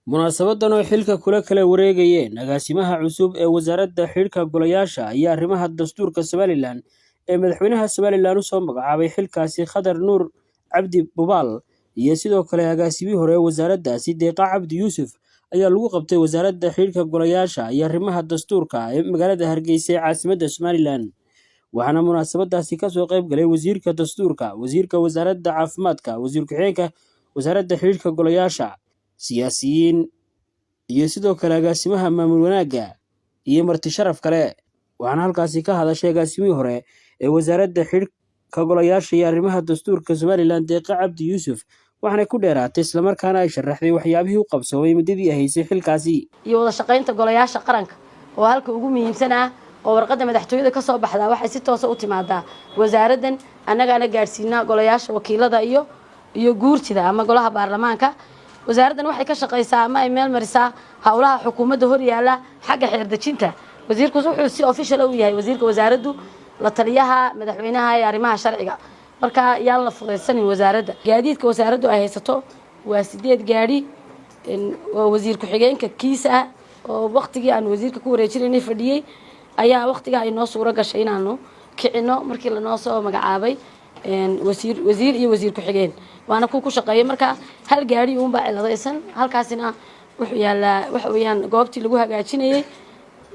Munaasabadan oo xilka kula kala wareegayeen agaasimaha cusub ee wasaaradda xidhiidhka golayaasha iyo arrimaha dastuurka Somaliland ee madaxweynaha Somaliland u soo magacaabay xilkaasi Khadar Nuur Cabdi Bubaal iyo sidoo kale agaasimihii hore ee wasaaraddaasi Deeqa Cabdi Yuusuf ayaa lagu qabtay wasaaradda xidhiidhka golayaasha iyo arrimaha dastuurka ee magaalada Hargeysa ee caasimadda Somaliland. Waxaana munaasabadaasi ka soo qayb galay wasiirka dastuurka, wasiirka wasaaradda caafimaadka, wasiir ku-xigeenka wasaaradda xidhiidhka golayaasha, siyaasiyiin iyo sidoo kale agaasimaha maamul wanaagga iyo marti sharaf kale. Waxaana halkaasi ka hadashay agaasimihii hore ee wasaaradda xidhiidhka golayaasha iyo arrimaha dastuurka Somaliland Deeqa Cabdi Yuusuf, waxaana ku dheeraatay islamarkaana ay sharaxday waxyaabihii u qabsoomay muddadii ay haysay xilkaasi. Iyo wada shaqaynta golayaasha qaranka oo halka ugu muhiimsan ah oo warqadda madaxtooyada ka soo baxdaa waxay si toosa u timaadaa wasaaraddan, annagaana gaadhsiinaa golayaasha wakiilada iyo guurtida ama golaha baarlamaanka. Wasaaraddan waxay ka shaqaysaa ama ay meel marisaa howlaha xukuumadda hor yaalla xagga xeerdejinta. Wasiirku wuxuu si official u yahay wasiirka wasaaraddu la taliyaha madaxweynaha ee arrimaha sharciga. Marka yaan la fudaysanin wasaaradda. Gaadiidka wasaaraddu ay haysato waa 8 gaadhi. Waa wasiir ku-xigeenka kiisa ah oo waqtigii aan wasiirka ku wareejinaynay fadhiyey ayaa waqtigaa ay noo suuro gashay inaanu kicino markii lanoo soo magacaabay wasiir iyo wasiir ku-xigeen, waana ku shaqeeyay. Marka hal gaadhi uunbaa ciladaysan, halkaasina wuxuu yaalaa waxa weeyaan goobtii lagu hagaajinayay,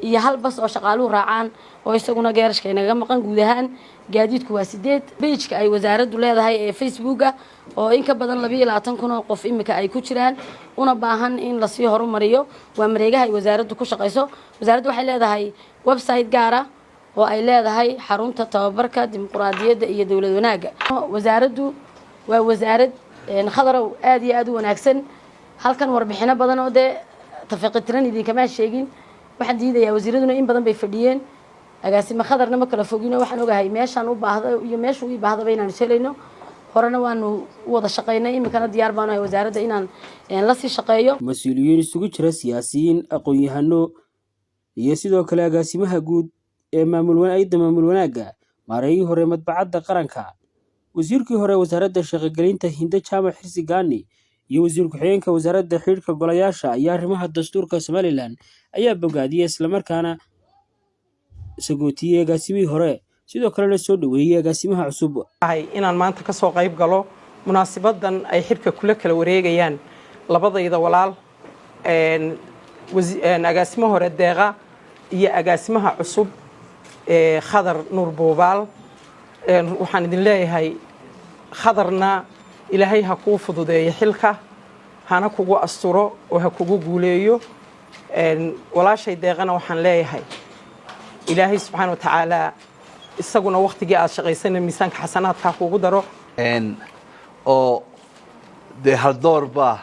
iyo hal bas oo shaqaaluhu raacaan oo isaguna geerashka inagaga maqan. Guud ahaan gaadiidku waa 8. Page-ka ay wasaaraddu leedahay ee Facebooka oo in ka badan 22,000 oo qof imika ay ku jiraan, una baahan in lasii horumariyo, waa mareegaha ay wasaaraddu ku shaqayso. Wasaaraddu waxay leedahay website gaara oo ay leedahay xarunta tababarka dimuquraadiyadda iyo dowlad wanaagga. Wasaaraddu waa wasaarad, Khadarow, aada iyo aada u wanaagsan. Halkan warbixino badan oo dee tafiqitiran idinkamaa sheegin. Waxaan diidayaa, wasiiraduna in badan bay fadhiyeen, agaasime Khadarna ma kala fogino. Waxaan ogahay meeshaan u baahda iyo meeshuu ii baahdaba inaanu helayno. Horena waanu u wada shaqaynay, iminkana diyaar baanu ahay wasaaradda inaan lasii shaqeeyo. Mas-uuliyiin isugu jira siyaasiyiin, aqoon-yahano iyo sidoo kale agaasimaha guud ee maamul hay'adda maamul wanaagga, maareeyihii hore madbacadda qaranka, wasiirkii hore wasaaradda shaqogelinta Hinde Jaamac Xirsi Gaani iyo wasiir ku-xigeenka wasaaradda xidhiidhka golayaasha iyo arrimaha dastuurka Somaliland ayaa bogaadiyey islamarkaana sagootiyey agaasimihii hore, sidoo kalena soo dhoweeyey agaasimaha cusub. Inaan maanta ka soo qayb galo munaasibadan ay xilka kula kala wareegayaan labadayda walaal, agaasimo hore Deeqa iyo agaasimaha cusub Khadar Nuur Buubaal. Waxaan idin leeyahay, Khadarna Ilaahay ha kuu fududeeyo xilka, hana kugu asturo oo ha kugu guuleeyo. Walaashay Deeqana waxaan leeyahay, Ilaahay subxaana wa tacaala isaguna waktigii aad shaqaysana miisaanka xasanaadkaa kugu daro. Oo dee haldoor baa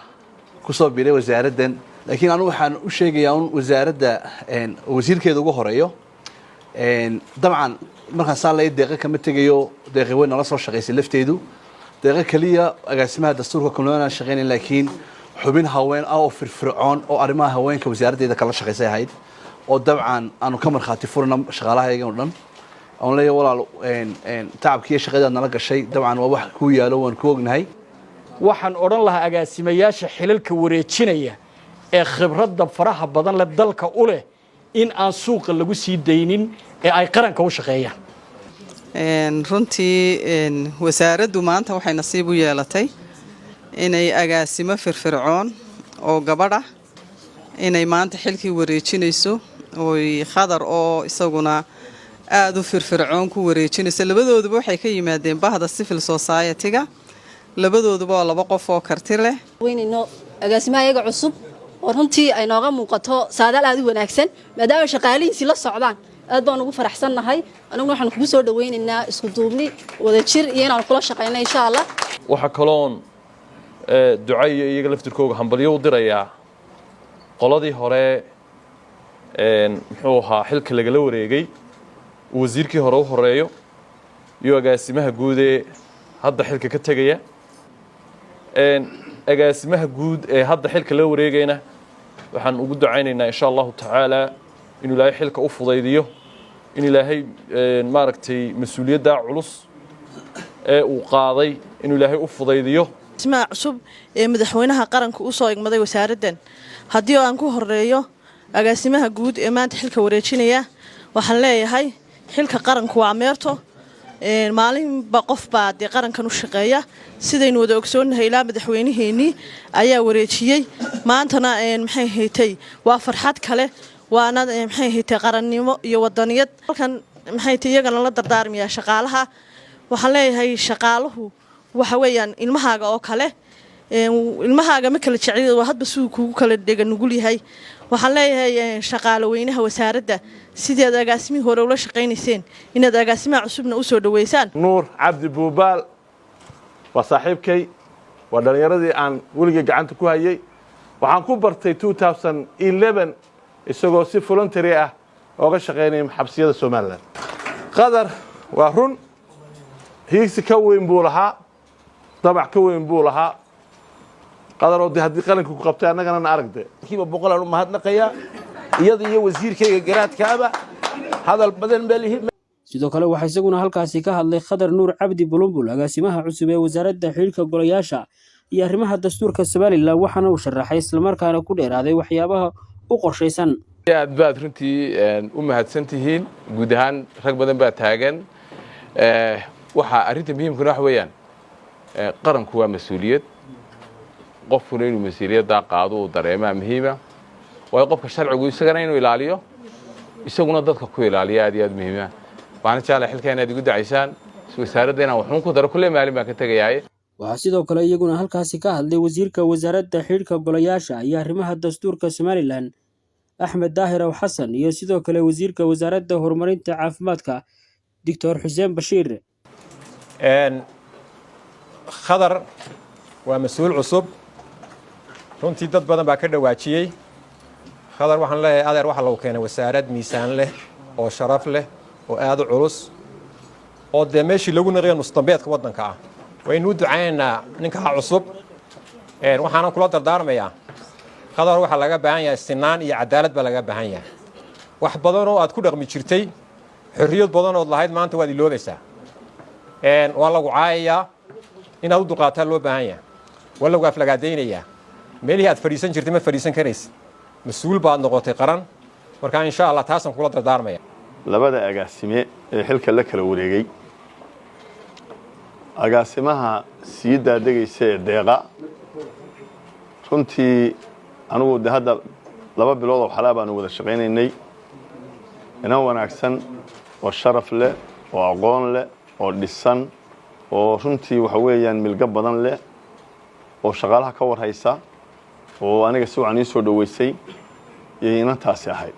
ku soo biiray wasaaraddan, laakiin anugu waxaan u sheegayaa un wasaaradda wasiirkeeda ugu horeeyo. Dabcan markaan saa lay Deeqe kama tegayo. Deeqe way nala soo shaqaysay lafteedu. Deeqe keliya agaasimaha dastuurka kulmanaan shaqaynayn, laakiin xubin haween ah oo firfircoon oo arrimaha haweenka wasaaraddeeda kala shaqaysay ahayd, oo dabcan aanu ka markhaati furna shaqaalahayagan o dhan oon leeyahay, walaal, tacabkiiyo shaqadaad nala gashay dabcan waa wax kuu yaalo, waan ku ognahay. Waxaan odhan lahaa agaasimayaasha xilalka wareejinaya ee khibradda faraha badan leh dalka u leh in aan suuqa lagu sii daynin ee ay qaranka u shaqeeyaan. Runtii wasaaraddu maanta waxay nasiib u yeelatay inay agaasimo firfircoon oo gabadh ah inay maanta xilkii wareejinayso, oy Khadar oo isaguna aada u firfircoon ku wareejinayso. Labadooduba waxay ka yimaadeen bahda civil society-ga. Labadooduba waa laba qof oo karti leh. Weynayno agaasimaha iyaga cusub oo runtii ay nooga muuqato saadaal aada u wanaagsan, maadaama shaqaalihiisii la socdaan. Aad baan ugu faraxsannahay. Anaguna waxaan kugu soo dhawaynaynaa isku duubni, wadajir iyo inaanu kula shaqayno, insha Allah. Waxaa kaloon ducayo iyaga laftirkooga hambalyo u dirayaa qoladii hore, muxuu ahaa, xilka lagala wareegay, uu wasiirkii hore u horeeyo iyo agaasimaha guud ee hadda xilka ka tegaya. Agaasimaha guud ee hadda xilka la wareegayna waxaan ugu ducaynaynaa, insha Allahu tacaala, inuu Ilaahay xilka u fudaydiyo, in Ilaahay maaragtay mas-uuliyaddaa culus ee uu qaaday inuu Ilaahay u fudaydiyo. Agaasimaha cusub ee madaxweynaha qaranka u soo igmaday wasaaraddan, haddii aan ku horeeyo agaasimaha guud ee maanta xilka wareejinaya, waxaan leeyahay xilka qaranku waa meerto. Maalinba qof baa dee qarankan u shaqeeya. Sidaynu wada ogsoonnahay, ilaa madaxweynaheennii ayaa wareejiyey. Maantana maxay haytay, waa farxad kale, waana maxay haytay, qarannimo iyo wadaniyad. Halkan maxay tay, iyagana la dardaarmayaa shaqaalaha. Waxaan leeyahay, shaqaaluhu waxa weeyaan ilmahaaga oo kale. Ilmahaaga ma kala jeclid, waa hadba siduu kugu kala dhega nugul yahay. Waxaan leeyahay shaqaalo weynaha wasaaradda, sideed agaasimihii hore ula shaqaynayseen inaad agaasimaha cusubna usoo dhaweysaan. Nuur Cabdi Buubaal waa saaxiibkay, waa dhallinyaradii aan weligay gacanta ku hayay. Waxaan ku bartay 2011 isagoo si voluntary ah ooga shaqaynaya xabsiyada Somaliland. Qadar waa run, hiigsi ka weyn buu lahaa, damac ka weyn buu lahaa. Qadar oo de haddii qalinka ku qabtay, annagana na aragde. Kiiba boqolaan u mahadnaqayaa iyada iyo wasiirkayga garaadkaaba. Hadal badan baa lihi. Sidoo kale waxaa isaguna halkaasi ka hadlay Khadar Nuur Cabdi Bulumbul, agaasimaha cusub ee wasaaradda xidhiidhka golayaasha iyo arrimaha dastuurka Somaliland, waxaana uu sharaxay islamarkaana ku dheeraaday waxyaabaha u qorshaysan. Aad baad runtii u mahadsan tihiin. Guud ahaan rag badan baa taagan. Waxaa arrinta muhiimkuna waxa weeyaan, qaranku waa mas-uuliyad. Qofkuna inuu mas-uuliyaddaa qaado uu dareemaa muhiima, waayo qofka sharcigu isagana inuu ilaaliyo, isaguna dadka ku ilaaliyo aad iyo aad muhiima. Waxaana jeclay xilka inaad igu dacaysaan, wasaaradda inaan waxuun ku daro. Kulle maalin baan ka tegayaaye. Waxaa sidoo kale iyaguna halkaasi ka hadlay wasiirka wasaaradda xidhiidhka golayaasha iyo arrimaha dastuurka Somaliland, Axmed Daahir Aw Xasan, iyo sidoo kale wasiirka wasaaradda horumarinta caafimaadka, Doctor Xuseen Bashiir. Khadar waa mas-uul cusub. Runtii dad badan baa ka dhawaajiyey. Khadar waxaan leeyahay, adeer, waxaa lagu keenay wasaarad miisaan leh oo sharaf leh oo aad u culus, oo dee meeshii lagu naqiyo nusdambeedka waddanka ah. Waynu u ducaynaynaa ninkaa cusub. Waxaanan kula dardaarmayaa Khadar, waxaa laga baahan yahay sinaan iyo cadaalad baa laga baahan yahay. Wax badan oo aad ku dhaqmi jirtay, xorriyad badan ood lahayd, maanta waad iloobaysaa. Waa lagu caayayaa, inaad u dulqaataa loo baahan yahay. Waa lagu aflagaadaynayaa. Meelihii aad fadhiisan jirtay ma fadhiisan karaysid. Mas-uul baad noqotay qaran. Marka insha Allah taasaan kula dardaarmaya. Labada agaasime ee xilka la kala wareegay, agaasimaha sii daadegaysa ee Deeqa, runtii anigu de hadda 2 bilood oo xalaa baanu wada shaqaynaynay. Inan wanaagsan oo sharaf leh oo aqoon leh oo dhisan oo runtii waxa weeyaan milgo badan leh oo shaqaalaha ka warhaysa oo aniga si wacan ii soo dhoweysay yay inantaasi ahayd.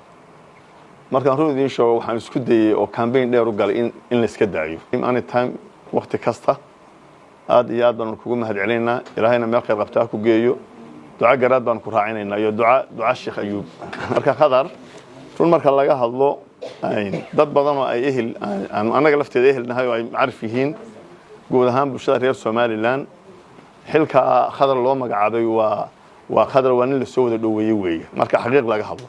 Markaan run idiin sheego, waxaan isku dayey oo campaign dheer u galay in layska daayo. Anytime, wakti kasta, aad iyo aad baanu kugu mahad celinaynaa. Ilaahayna meel khayr qabta ha ku geeyo. Duco garaad baanu ku raacinaynaa iyo duca Sheekh Ayuub. Marka Khadar, run marka laga hadlo, dad badan oo ay ehel, annaga lafteeda ehel nahay oo ay macarif yihiin, guud ahaan bulshada reer Somaliland, xilka Khadar loo magacaabay waa Khadar waa nin lasoo wada dhoweeyey weeye, marka xaqiiq laga hadlo.